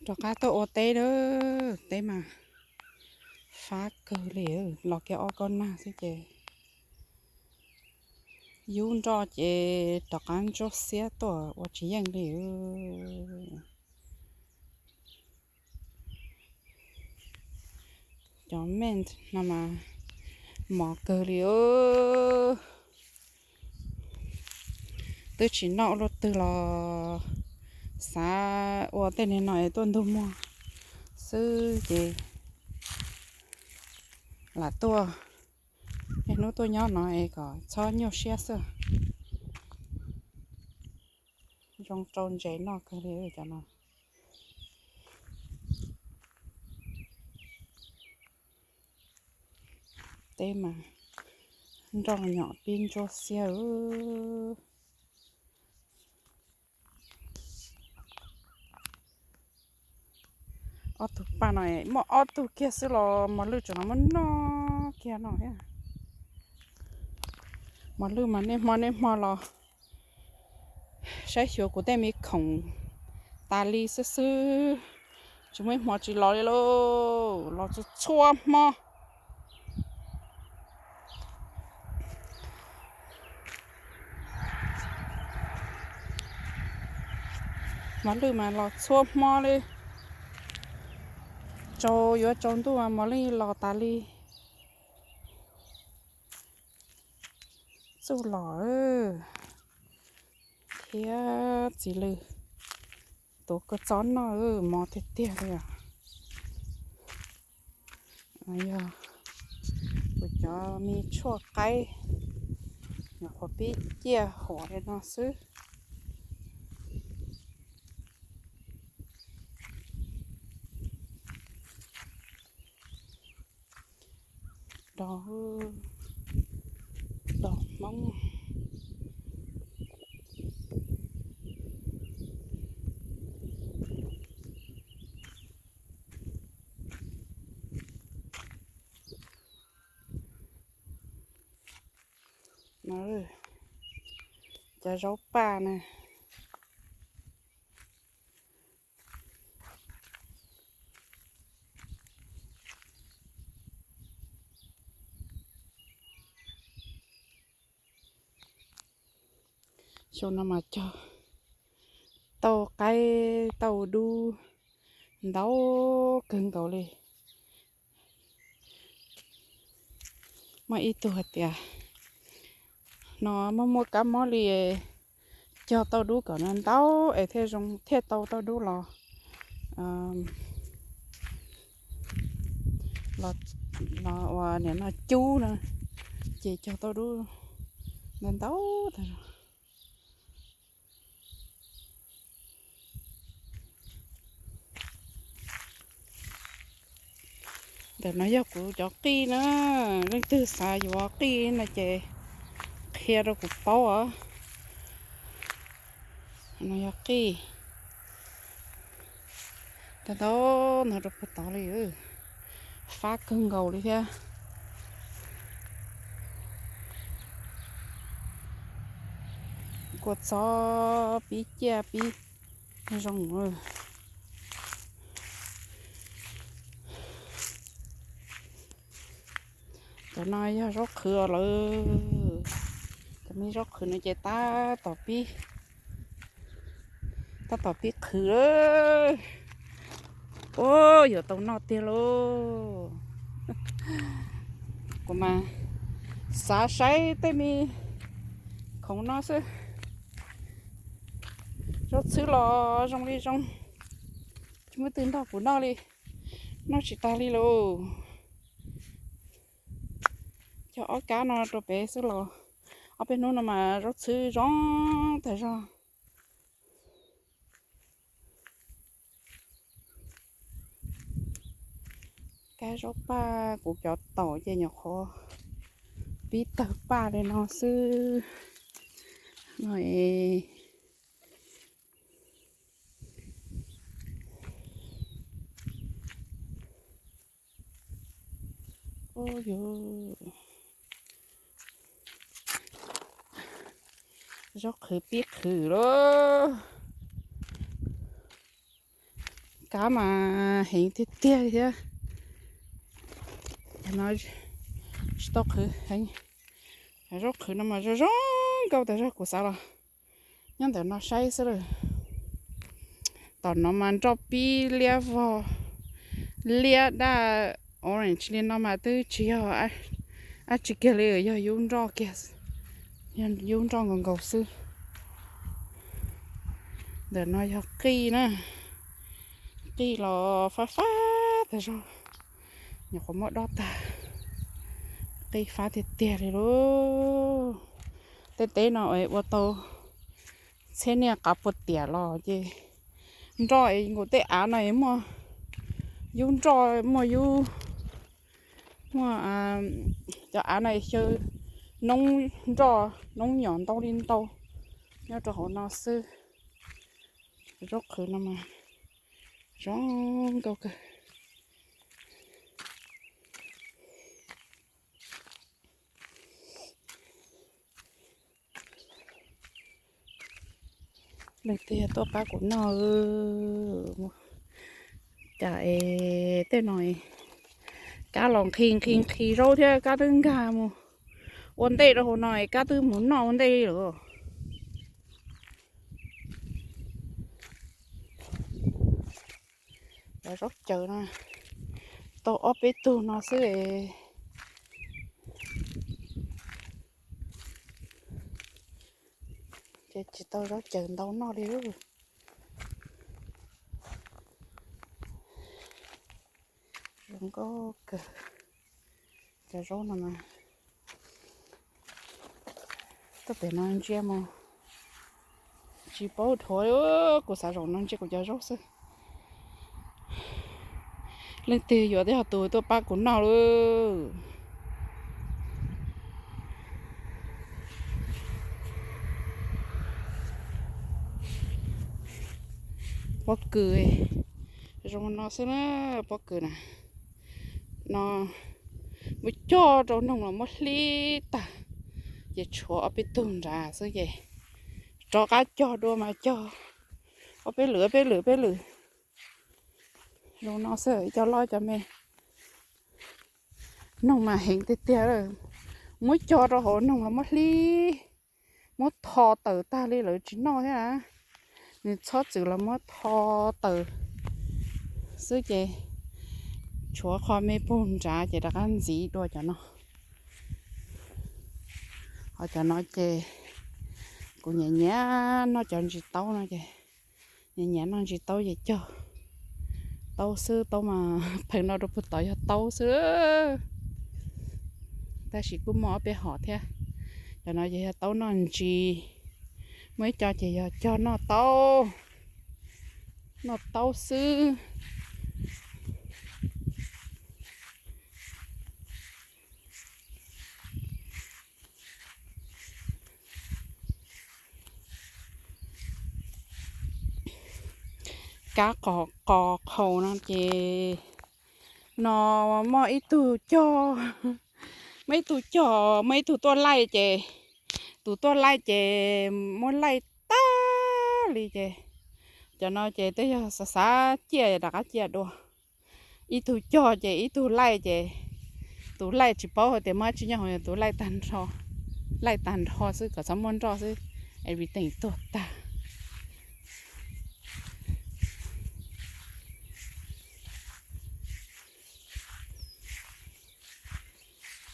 Rov qab tuaj ua teb na, teb mas fab kawg li, los kiag ob kob nag xwb ces yub nroj ces rov qab ntsuab xiab tuaj ua tsis yeej li. Cov mint no mas mos kawg li. Twb tsis noj ua luaj twg los xav ua tej niag no es tuaj ntug muag xwb ces lam tuaj, niaj hnub tuaj nyob no es kom txhob nyuaj siab xwb. Zoo rau ntses noj kawg li cov no. Teb mas nroj nyom pib ntsuab xiab. Ob tug paj no muaj ob tug kiag xwb los mos lwj tseem muab noj kiag no. Mos lwj mas niaj hmo niaj hmo los saib xyuas kuv tej me khoom tas li xwb xwb, tsis muaj ib hmo tsis los li lauj, los txhua txhua hmo. Mos lwj mas los txhua hmo li, tsaus yuav tsaus ntuj mos lwj los tas li. Txuj lom thiab txiv lws tuav kua txob noj mos tiag tiag li. Yog kuv cov me tshuaj qaib, nyuam qhuav pib ciaj huam li no xwb. Dos, dos Hmoob. No, cov zaub paj na. Xyoo no mas cog tauj qaib tauj dub ntau kawg nkaus li. Muaj ib tug hais tias no muaj muaj kab mob li, cog tauj dub kom no ntau es thiaj zoo thiaj tau tauj dub los, los ua niam no cub no, ces cog tauj dub ntau ntau tag zog. Ntawm no yog kuv cov qij na, leej twg xav yuav qij no ces qhia rau kuv paub os. No yog qij, tau ntau no rau puag tod li, fab kawg nkaus li thiab. Kua txob pib ciaj pib zoo. Cov no yog zaub qhwv lawm. Cov me zaub qhwv no ces tab tom pib, tab tom pib qhwv lawm. Ua, yuav tau noj tiag lauj. Kuv mas xav saib tej me khoom no xwb. Zaub txhwb los zoo li zoo, tsis muaj twg nrog kuv noj li, noj tsis tag li lauj. Cog ob kab no rau pem xwb los ob peb hnub no mas zaub txhwb zoo tag zog. Kab zaub paj, kuv cov taum ces nyuam qhuav pib tawg paj li no xwb no es. Zaub qhwv pib qhwv lauj. kab mas heev tiag tiag li thiab. No tsis tau qhwv heev. Zaub qhwv no mas zoo zoo nkauj tas zog kuv xav los nyob ntawm no saib xwb lawm. Tom no mas nroj pib liab vog, liab daj orange li no mas twb tsis yog dab tsi kiag li, yog yub nroj kiag, yog yub nroj nkaus nkaus xwb. Ntawm no yog qij na, qij los fab fab tas zog, nyuam qhuav muab dob tag, qij fab tiag tiag li lauj. Tej teb no es ua tau txhiab niaj qav puas tiam los ces nroj es nkaus tej av no es muaj yub nroj, muaj yub, muaj cov av no xyaw noob nroj noob nyom ntau li ntau nyob rau hauv no xwb. Zaub qhwv no mas zoo nkauj kawg. Leej twg yog tuaj pab kuv noj, cas es tej no kab los nqhis nqhis nqhis zaub thiab kab twb nkag mus ua ntej rau hauv no es kab twb mus noj ua ntej li lawm. Cov zaub cawv no tau ob peb tug no xwb ces tsis tau zaub cawv ntau noj li. Zoo nkauj kawg cov zaub no mas. Tuaj pem no ntsia mus tsis paub dhuav li, kuv xav zaum no ntsia kuv cov zaub xwb. Leej twg yuav twb yog tus tuaj pab kuv noj lauj. Pob kws zoo no xwb na, pob kws na. No muab cog rau noog los muab hlib tag, ces tshuav ob peb tug nrad xwb ces rov qab cog dua mas cog ob peb lwm ob peb lwm ob peb lwm. Zoo no xwb, cov loj cov me. Noog mas heev tiag tiag, muab cog rau hauv noog los muab hlib, muab tho tawm tag li lawv tsis noj thiab. Nws txhob txwm los muab tho tawm xwb ces tshuav qho me puag nrad ces rov qab ntxiv dua cov no. Ho cov no ces kuv nyiam nyiam noj cov ntsis taub no ces nyiam nyiam noj ntsis taub ces cog taub xwb, taub mas pheej noj rau puag tod yog taub xwb. Tab sis kuj muaj ob peb hom thiab. Cov no ces yog taub noj ntsis, muaj ib co ces yog cog noj taub, noj taub xwb. Kab qos qos qhaus no ces no muaj ib tug cog, muaj ib tug cog, muaj ib tug tuaj laij ces tus tuaj laij ces muab laij tag li ces cov no ces twb yog xav xav ciaj rov qab ciaj dua. Ib tug cog ces ib tug laij ces tus laij tsis paub hais tias muaj dab tsi nyob hauv, tus laij tag nrho, laij tag nrho xwb kom txhob muaj nroj xwb, everything tuag tag.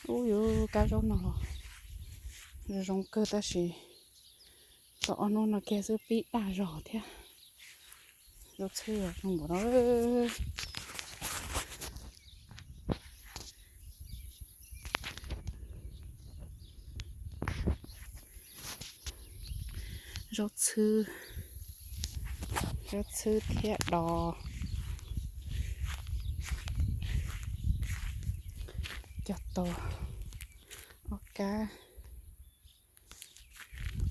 Ub, yuav kab zaub no los zoo kawg tab sis tau ob hnub no kiag xwb pib daj zog thiab. Zaub txhwb zoo npaum no. Zaub txhwb, zaub txhwb thiab dos. Cog tau ob kab,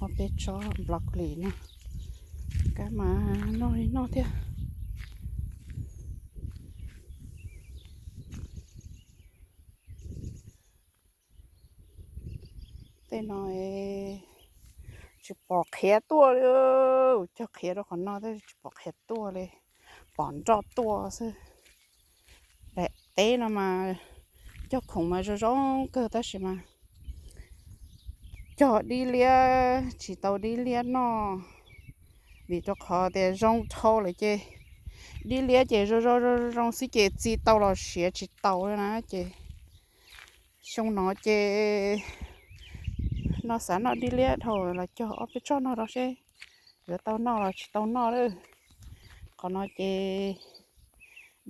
ob peb tsob broccoli no, kab mas noj li noj thiab. Tej no tsis pom qhiav tuaj li, cog qhiav rau qhov no tab sis tsis pom qhiav tuaj li. pom nroj tuaj xwb. Daim teb no mas cog khoom mas zoo zoo kawg tab sis mas cog dib liab tsis tau dib liab noj, vim rau qhov tias zoo dhau lawm ces dib liab ces zoo zoo zoo zoo xwb ces txi tau los siav tsis taus li na ces xyoo no ces no xav noj dib liab dhau los cog ob peb tsob no rau seb yuav tau noj los tsis tau noj lawm. Qhov no ces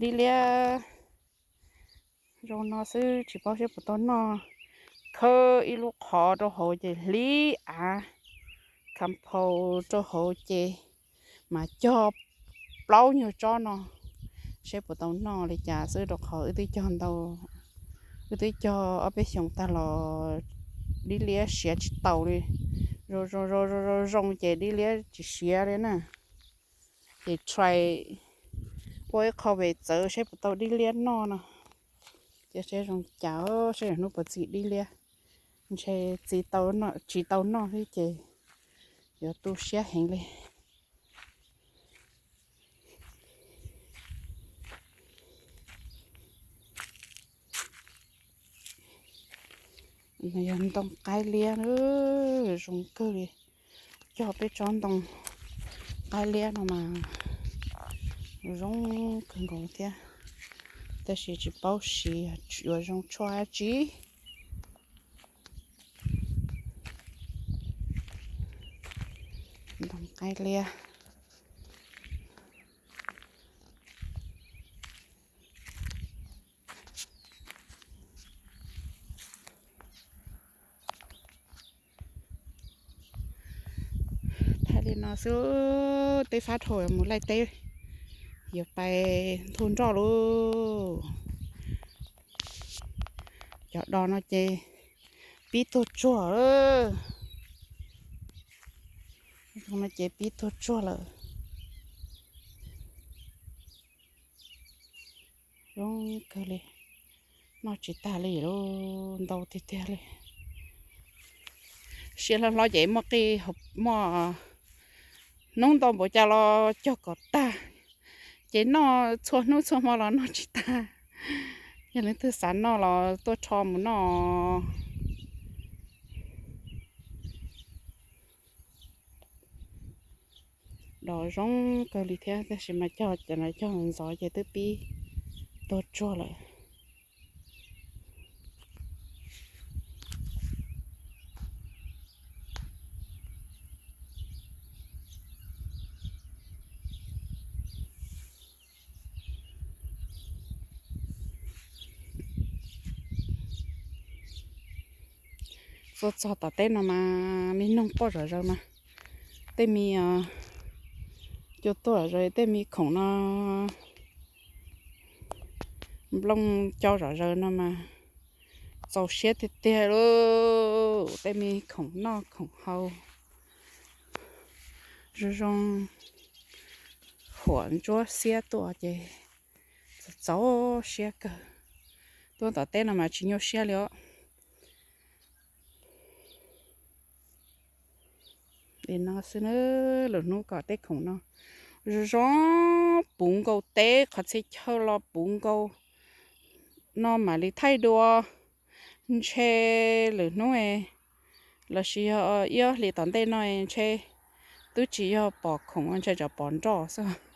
dib liab zoo no xwb tsis paub seb puas tau noj. Khawb ib lub qhov rau hauv ces hliv av khamphau rau hauv ces mas cog plaub nyuag tsob no seb puas tau noj li cas xwb rau qhov wb twb cog ntau, wb twb cog ob peb xyoos tag los dib liab siav tsis taus li. Zoo zoo zoo zoo zoo ces dib liab tsis siav li na. Ces try ua ib qho pem txawv seb puas tau dib liab noj no. Ces seb zoo cas, seb hnub puas txi dib liab. Ntshe txi tau, tsis tau noj xwb ces yuav tu siab heev li. Yog ntoo qaib liab, zoo kawg li. Cog peb tsob ntoo qaib liab no mas zoo kawg nkaus thiab, tab sis tsis paub siv yuav zoo tshuaj dab tsi. Ntoo qaib liab. Thaij li no xwb, teb fab dhau mus laij teb, yuav pais nthua nroj lauj. Cov dos no ces pib tuag tsuag lawm. No ces pib tuag tsuag lawm. Zoo kawg li, noj tsis tag li lauj, ntau tiag tiag li. Siab hlob hlob ces muaj qij, muaj hnub ntau npaum cas los cog kom tag, ces noj txhua hnub txhua hmo los noj tsis tag. Yog leej twg xav noj los tuaj rho mus noj. Dos zoo kawg li thiab tab sis mas cog cov no cog ntxov ces twb pib tuag tsuag lawm. Tuaj txog tom teb no mas me noog poj zom zaws mas, tej me cua tuaj zom zaws, tej me khoom no nplooj cau zom zaws no mas txaus siab tiag tiag lauj. Tej me khoom noj khoom haus zoo zoo, huam ntsuab xiab tuaj ces txaus siab kawg. Tuaj tom teb no mas tsis nyuaj siab li os. Li no xwb na, lwm hnub kom tej khoom no zoo zoo puv nkaus teb, qhov txhia chaw los puv nkaus no mam li thaij dua. Ntshe lwm hnub lossis yog ib ob hlis tom ntej no ntshe twb tsis yog pom khoom, ntshe tsuas pom nroj xwb.